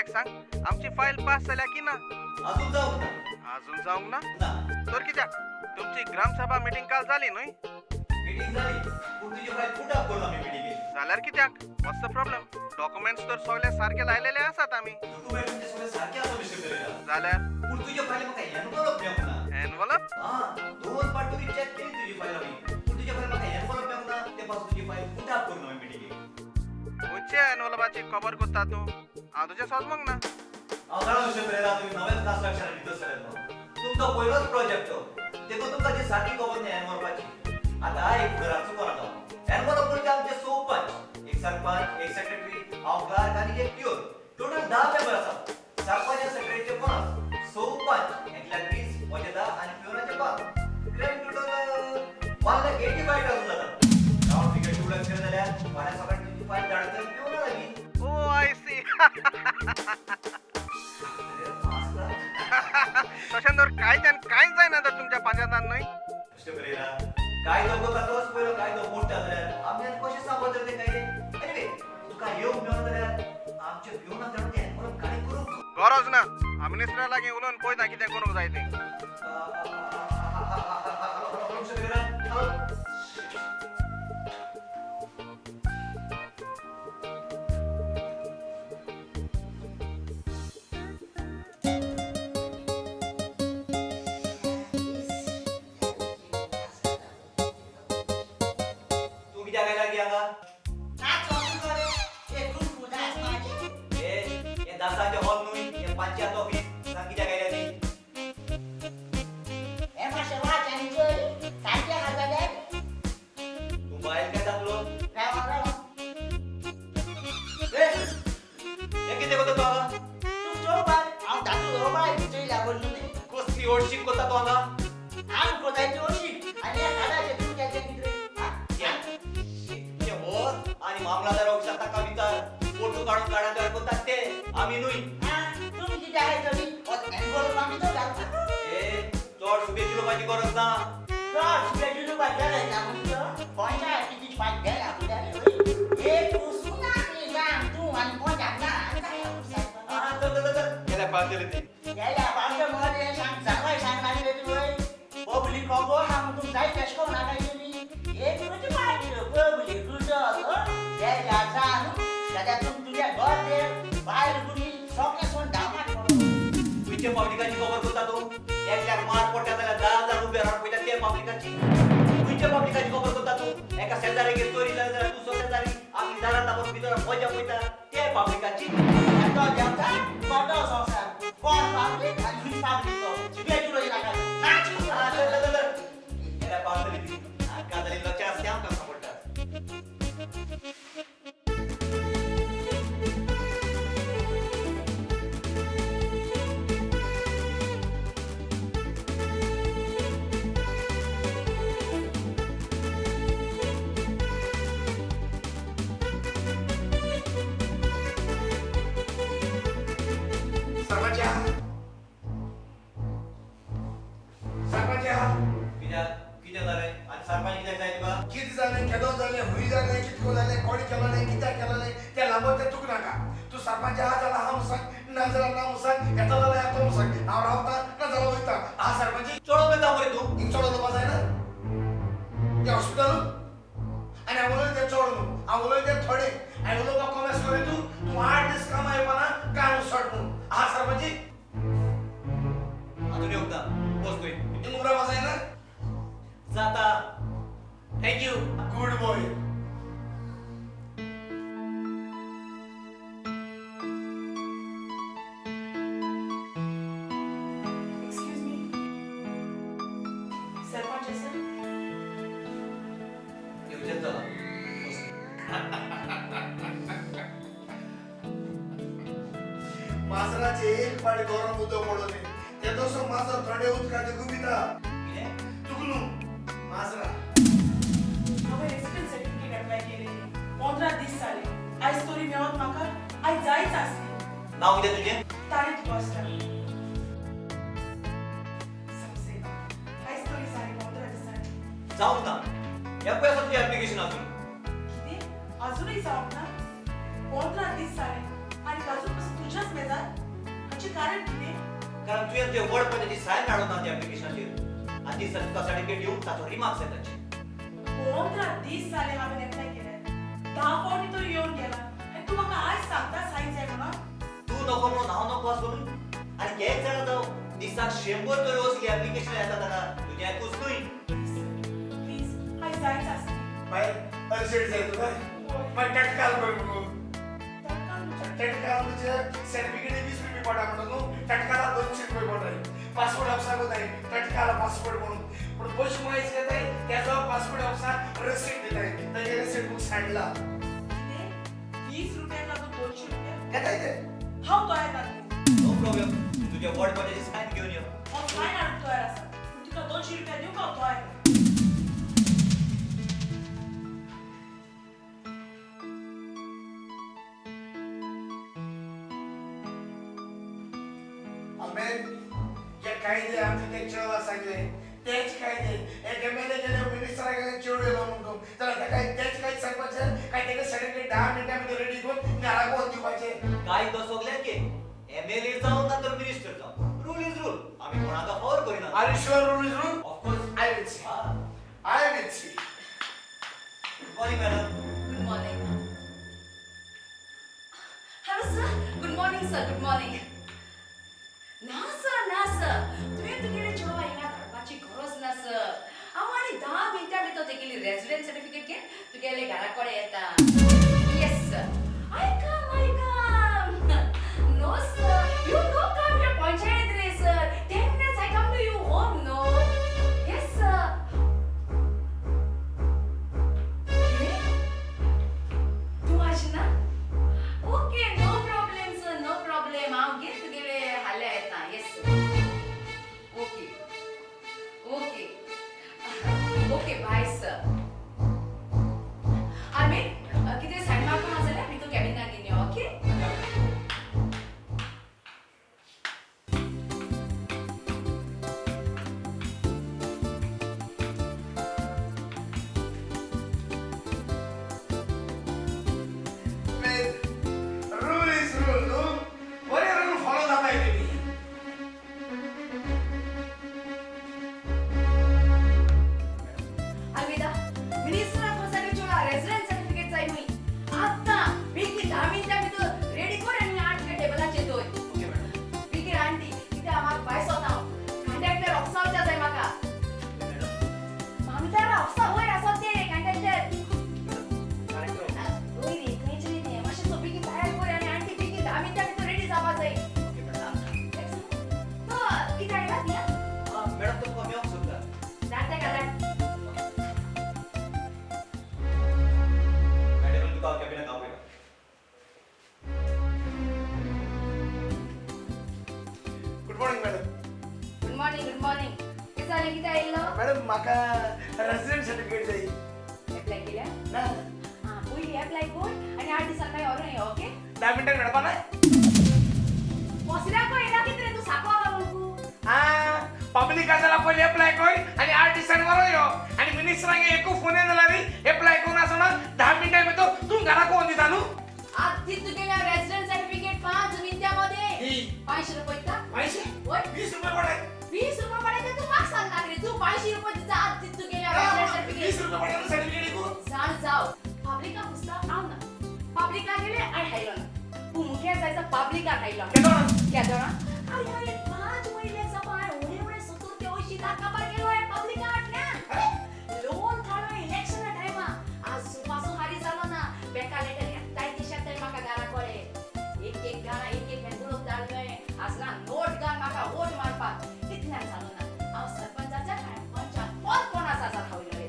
एक सांग, आमची फायल पास जाल्या की ना? अजून जावंक ना. अजून जावंक ना? तर कित्याक तुमची ग्रामसभा मिटींग काल जाली न्हय? मिटींग जाली पूण तुजी फायल पुट अप करून आमी मिटिंगेक. जाल्यार कित्याक? What's the problem? Documents तर सगळे सारके लायलेले आसात आमी. डॉक्युमेंट तुमचे सगळे सारके आसा मिस्टर पेरेरा. जाल्यार पूण तुज्या फायली म्हाका एनवलप मेळूंक ना. एनवलप? हां, दोन पाट तुजी चॅक केली तुजी फायल आमी, पूण तुज्या फायल म्हाका एनवलप मेळूंक ना. ते पासून तुजी फायल पुट अप करून आमी मिटिंगेक. खंयच्या एनवलपाची खबर करता तूं? हांव तुजें समजूंक ना. हांव जाणा मिस्टर पेरेरा, तुमी नव्याच कन्स्ट्रक्शनान भितर सरले. तुमचो पयलोच प्रोजेक्ट तो, देखून तुमकां ती सारकी खबर न्ही एनवलपाची. आतां एक घराक चुको नाका. एनवलप म्हणजे आमचे 6 पंच, एक सरपंच, एक सेक्रेटरी, हांव क्लार्क आनी एक प्यून. टोटल 10 मेंबर आसात. सरपंच आनी सेक्रेटरीचे 50, 6 पंच, एकल्याक 20, म्हजे 10 आनी प्यूनाचे 5. ग्रँड टोटल 1,85,000 जाता. रावंड फिगर 2 लाख केलें जाल्यार फाल्यां सकाळीं तुजी फायल धाडटले प्यूना लागीं. Oh I see. तशें तर कायद्यान कांयच जायना तर तुमच्या पंचायतान न्हय? मिस्टर पेरेरा, कायदो करता तोच पयलो कायदो मोडटा जाल्यार आमी आनी कशें सांगत ते कायदे? एनिवे, तुका येवंक मेळना जाल्यार आमच्या प्युनाक धाडून तें एनवलप काडीत करूंक गरज ना. हांव मिनिस्टरा लागीं उलोवन पळयता कितें करूंक जाय तें. Hello mister Pereira, hello. तूं कित्याक आयला की हांगा? हे दासाचें हॉल न्हय, हें पंचायत ऑफीस. सांग कित्याक आयल्या ती? तूं बायल काय दाखलो? हें कितें करता तूं हांगा? कसली ओडशीक करता तूं हांगा? आनी मामलादार ऑफिसाक ताका विचार, फोटो काडून काडा करतात ते, आमी न्हय. ए, चड शुभेच्छा उलोवपाची गरज ना. चल चल चल, गेल्या पावतले ते. खंयच्या पब्लिकाची खबर करता तूं? एकल्याक मार पडटा जाल्यार 10 जाण उबे रावन पळयता ते पब्लिकाची. खंयच्या पब्लिकाची खबर करता तूं? एका शेजाऱ्यागेर चोरी जाली जाल्यार दुसरो शेजारी आपली दारां दाबून भितर मजा पळयता ते पब्लिकाची. गेल्या पावतली ती. गजाली लक्ष आसता आमकां सांपडटा. कितें जालें आनी सरपंच कित्याक जाय तुका? कितें जालें, केदो जालें, हुंय जालें, कितको जालें, कोणी केलो न्हय, कित्याक केलो न्हय तें लांबोत तें तुका नाका. तूं सरपंच आहा जाल्यार आहा म्हूण सांग, ना जाल्यार ना म्हूण सांग, येता जाल्यार येता म्हूण सांग. हांव रावता ना जाल्यार वयता. आहा सरपंच चड उलयता मरे तूं. हिंग चड उलोवपा जायना तें हॉस्पिटल. आनी हांव उलयता तें चड न्हू, हांव उलयता तें थोडें. आनी उलोवपाक कॉमेस मरे तूं. तूं 8 दीस कामां येवपा ना काय हांव सट म्हूण. आहा सरपंच अजून येवंक ना, बस तुवें. हिंग उलोवपा जायना जाता. Thank you. Good boy. Excuse me, sarpanch आसा? येवचेंच जाला. माजराचे एक पाट गरम उदक पडोनी ते तसो माजर थंडे उदकाचे गुपिता. कितें? तुका न्हू, माजरा. हांवें रेसिडन्स सर्टिफिकेट एप्लाय केलेली 15 दीस जाले. आयज तरी मेळत म्हाका? आयज जायच आसली. नांव कितें तुजें? तारीख कॉस्टा. आयज तरी जालें 15 दिसांनी. जावंक ना. हें पळय आसा तुजें एप्लिकेशन अजून. कितें? अजूनय जावंक ना? 15 दीस जाले आनी अजून पसून तुज्याच मेजार. तुमचे वड पंचाची सायन मेळूंक ना त्या एप्लिकेशनाचेर. आनी ती तुका सर्टिफिकेट दिवन ताचो रिमार्क्स येताचे. 15 दीस जाले हांवें एप्लाय केलें, 10 फावटी तरी येवन गेला आनी तूं म्हाका आयज सांगता सायन जाय म्हणून. तूं नको म्हणून हांव नको आसलो न्हय. आनी हेच जाणा जावं दिसाक 100 तरी असली एप्लिकेशन येता ताका, तुजें एकूच न्हय. प्लीज आयज जायच आसली. बाय अर्जंट जाय तुका? मागीर तटकाल कर मगो. तटकाल म्हणजे सर्टिफिकेट 20 रुपये पडा म्हणून न्हू, तटकाला 200 रुपये पडटाय. पासपोर्ट ऑफिसाक वताय तटकाला पासपोर्ट म्हणून, पूण पयशे मायज घेताय तेजो पासपोर्ट ऑफिसाक रसीद दिताय, ताजे रसीद बूक सांडला. कितें 20 रुपयांक लागून 200 रुपया घेताय ते? हांव तयार जातलें. नो प्रॉब्लेम, तुज्या वड पंचाची सायन घेवन यो. हांव सायन हाडूंक तयार आसा, पूण तुका 200 रुपया दिवंक हांव तयार ना. जे कायदे आमचे ते चेडवा सांगले तेच कायदे एक एमएलए गेले मिनिस्टरा गेले चेडू येलो म्हणून जाल्यार ताका तेच कांय सांगपाचें काय तेका सर्टिफिकेट 10 मिनटां भितर रेडी करून घराक वचून दिवपाचें. कायदो सगल्याक एक, एमएलए जावं ना तर मिनिस्टर जावं, रूल is rule. आमी कोणाक फावर करिना. Are you sure rule is rule? Of course. I will see. I will see. Good morning madam. Good morning. Hello sir, good morning sir. Good morning. ना sir, ना sir, तुवें तुगेले चेडवा हिंगा धाडपाची गरज ना सर. हांव आनी 10 मिनटां भितर तेगेली रेजिडंट सर्टिफिकेट घेवन तुगेले घरा कडेन येता. Yes sir, I come, I come. No sir, you no come here panchayat रे sir. 10 minutes I come to you home. No. Yes sir. तूं आशिना? Okay, no problem sir, no problem. हांव घेवन तुगेले हाल्या येता. Yes sir. Okay okay okay, bye sir. आमी कितें sign मारपाक आसा जाल्यार भितर कॅबिनाक घेवन यो. Okay. Rule is rule न्हू, बरे रूल फॉलो जाताय तेणी. आल्मेदा, मिनिस्टरा फसाले चोला रेसिडेंट सर्टिफिकेट जाय मुई. आतां बेगीन 10 मिनटां भितर रेडी कर आनी आठ तुगे टेबलाचेर दवर. Okay madam. बेगीन आंटी, कित्याक म्हाका भायर सोता हांव. कॉन्ट्रॅक्टर ऑफिसा वचपाक जाय म्हाका. मॅडम, मामदारा ऑफिसा वयर आसा ते कॉन्ट्रॅक्टर. वयर रे, खंयचे रे तें? मातशें तो बेगीन तयार कर आनी आंटी बेगीन 10 मिनटां भितर रेडी जावपा जाय. Okay madam. तो कितें आयला तिया? हां मॅडम, तुमकां मेळोंक सोदता. धाड ताका धाड. मॅडम, तुका हांव कॅबिनाक आपयता. Good morning madam. Good morning, good morning. कितें जालें, कितें आयिल्लो? मॅडम म्हाका रेजिडंट सर्टिफिकेट जाय. एप्लाय केल्या? ना. आं, पयलीं एप्लाय कर आनी 8 दिसान मागीर व्हरून यो. ओके? 10 मिनटां मेळपा ना? पसऱ्याको येयला कितें रे तूं साको आला म्हणून? आं, पब्लिक जाल्यार पयलीं एप्लाय कर आनी 8 दिसान व्हरून यो. आनी मिनिस्टरांक एकू फोन येयलो जाल्यार एप्लाय करून आसना 10 मिनटां भितर तूं घराक वचून दिता न्हू. आदी तुगेल्या रेजिडंट सर्टिफिकेट 5 मिनटां मध्ये. ही. 500 रुपये दिता? 500? वय. 20 रुपये पडाय. 20 रुपये पडाय तूं म्हाका सांगना रे. तूं 500 रुपये दिता आदी तुगेल्या रेजिडंट सर्टिफिकेट. 20 रुपये पडाय सर्टिफिकेट एकू. जाण जाव पब्लिका पुसता हांव ना. पब्लिका गेले आनी हायलो ना. पूण मुखेल जायचा पब्लिकाक हायलो. केदोणा? केदोणा? आरे हांवें 5 म्हयने सपाय व्हडले व्हडले 70 ते 80 लाख काबार केलो हांवें पब्लिका फाटल्यान. लोन काडलो इलेक्शना टायमा. आज पासून हारी जालो ना. बेकार लेटर येताय ते शेताय म्हाका घरा कडेन. एक एक घरा एक एक एनवलप धाडलोय. आज ना नोट घाल म्हाका वोट मारपाक. तितल्यान जालो ना. हांव सरपंचाच्या पंचान कोण कोण आसा आसा खावयलो रे.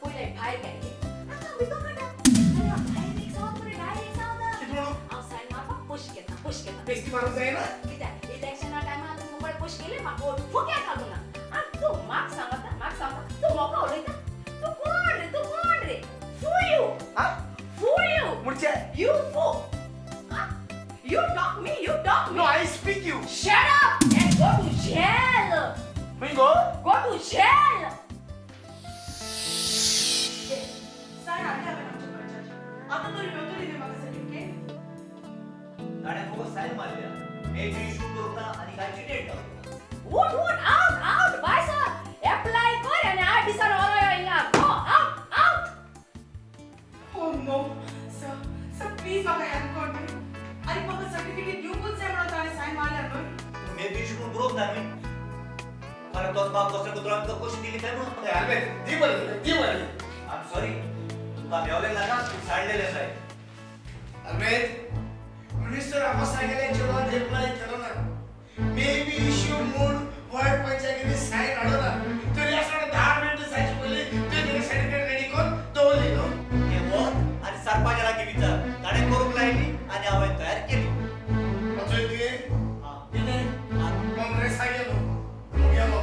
पयलें भायर काडलें. आतां भितर काडटा. आनी हांव भायर एक सावत मरे डायरेक्ट सावता. कितें म्हणून? हांव सायन मारपाक पयशे घेता, पयशे घेता. बेश्टी मारूंक जायना? कित्याक इलेक्शना टायमार तूं मोबायल पयशे केले म्हाका वोट फुक्याक घालूं ना. आनी तूं म्हाका सांगता, म्हाका सांगता, तूं म्हाका उलयता. तूं कोण रे? तूं कोण रे? फू you. आं? फू you. म्हणजे? You fool. Huh? You talk me, you talk me. No, I speak you. Shut up and go to jail. खंय गो? Go to jail. Sign हाडली हांवें आमच्या पंचाची. आतां तरी मेवतली न्ही म्हाका सर्टिफिकेट? ताणें फकत सायन मारल्या, मेजर इशू करूंक ना आनी कांयची डेट घालूंक ना. उठ उठ out out bye sir apply कर आनी 8 दिसान व्हरो यो हिंगा go out out. Oh no sir sir please म्हाका हेल्प कर न्हय. आनी म्हाका सर्टिफिकेट दिवंकूच जाय म्हणून ताणें सायन मारल्या न्हय. मे बी इशू म्हणून बरोवंक ना न्हय. फाल्यां तोच बाब कसले कुत्रो आमकां कशी दिली काय म्हणून. आल्बेट दी बरी दी बरी. I am sorry तुका मेवलें नाका तूं साडलेलें सायब. आल्बेट मिनिस्टर आपासागेले चेडवान एप्लाय केलो ना मे बी इश्यू म्हूण वॉर्ड पंचायतीनी सायन हाडो ना तरी आसतना 10 मिनटां जायचे पयलीं तुवें तेगे सर्टिफिकेट रेडी करून दवरली न्हू. हें वच आनी सरपंचा लागीं विचार ताणें करूंक लायली आनी हांवें तयार केली. वाचय तुवें कितें काँग्रेसा गेलो गेलो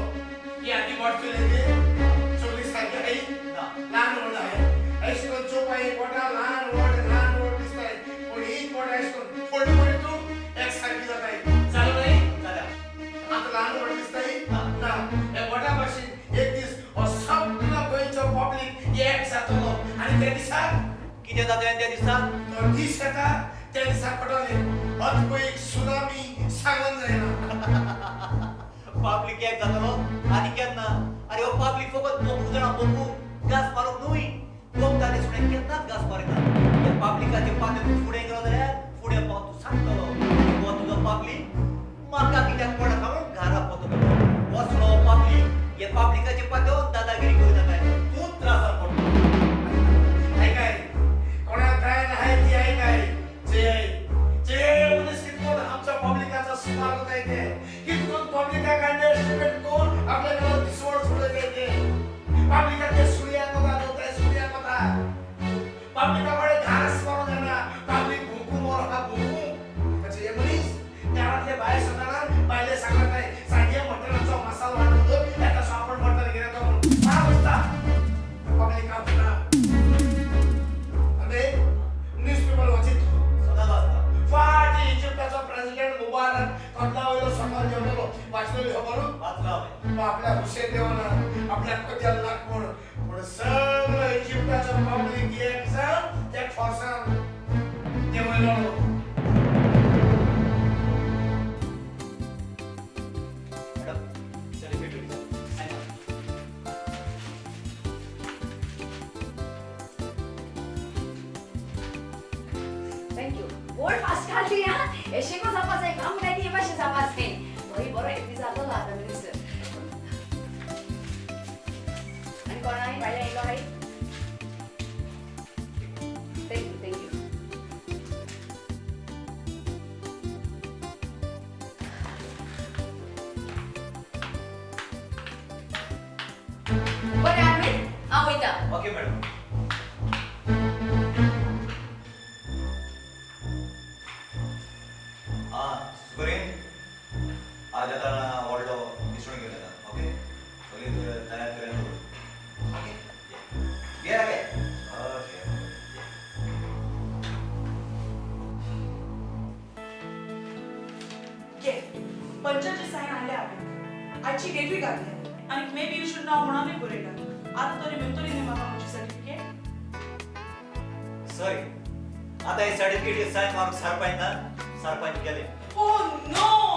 ही आदी बोट चोयलें तुवें सगळी सारकी आही ल्हान व्हड आहाय अशें करून चोवपा ही बोटां ल्हान व्हड दिसताय पूण ही बोट अशें करून फोडली मरे तूं एक सारकी जाताय जालो न्हय. आतां ल्हान व्हड दिसताय ना ह्या बोटा भाशेन एक दीस हो सगळो गोंयचो पब्लीक एक जातलो आनी त्या दिसा कितें जातलें त्या दिसा तो दीस येता त्या दिसा पडटलें अर्थक्वेक सुनामी सांगून जायना. पब्लीक एक जातलो आनी केन्ना. आरे हो पब्लीक फकत बोकूंक जाणा बोकूंक घास मारूंक न्हय. बोकता ते सुणें केन्नाच घास मारिना. त्या पब्लिकाचे पांय तूं फुडें गेलो जाल्यार फुडें पावन तूं सांगतलो हो तुजो पब्लीक म्हाका कित्याक पडना म्हणून घरा पोतलो. वचलो पब्लीक हे पब्लिकाचे पांय दादागिरी करिना काय तूं त्रासान पडलो. आयकाय कोणाक काय आहाय ती आयकाय जे जे मनीस कितकोन आमच्या पब्लिकाचो सुमार जाताय ते कितकोन पब्लिकाक अंडरएस्टिमेट करून आपल्या घरात दिसवड सोडयताय ते पब्लिकाक ते सुळया कोता दवरताय सुळया कोता पब्लिका कडेन घास मारूंक जायना. पब्लीक भुंकू मरो आहा भुंकू. म्हणजे हे मनीस दारांतले भायर सरतना बायले सांगताय सांजे मटणाचो मसालो हाडून दवर येता सो आपण मटण घेवन येता म्हणून म्हाका दिसता पब्लिका फुडा. अरे न्यूजपेपर वाचीत तूं सदांच वाचता. फाटी इजिप्ताचो प्रेसिडेंट मुबारक कदला वयलो सकाळ जेवलेलो वाचलेली खबर वाचला हांवें. तो आपल्या हुसेन देवना आपल्या कोत्याल नाक म्हूण पूण सगळो इजिप्ताचो पब्लीक एक जावन त्या फोर्सान देंवयलो. मॅडम सर्टिफिकेट रेडी सायन मार. Thank you board fast काडली हा. एशें को जावपा जाय काम काय ती हे भाशेन जावपा जाय. बरी बरो हेपी जातलो आतां मिनिस्टर. आनी कोणाय भायल्यान येयलो हाय. Thank you thank you. बरें आर्मीन हांव वयता. Okay madam. आं सुबरीन आज आतां व्हडलो दिसून घेवन येता. ओके सगळी तयार करून दवर. Okay beer okay okay. घे पंचाची सायन हाडल्या हांवें आयची डेटूय घातल्या आनी मे बी इशूड ना म्हणूनय बरयला. आतां तरी मेळटली न्हय म्हाका म्हजी सर्टिफिकेट. सॉरी आतां हे सर्टिफिकेट सायन मारूंक सरपंच ना सरपंच गेले. Oh no.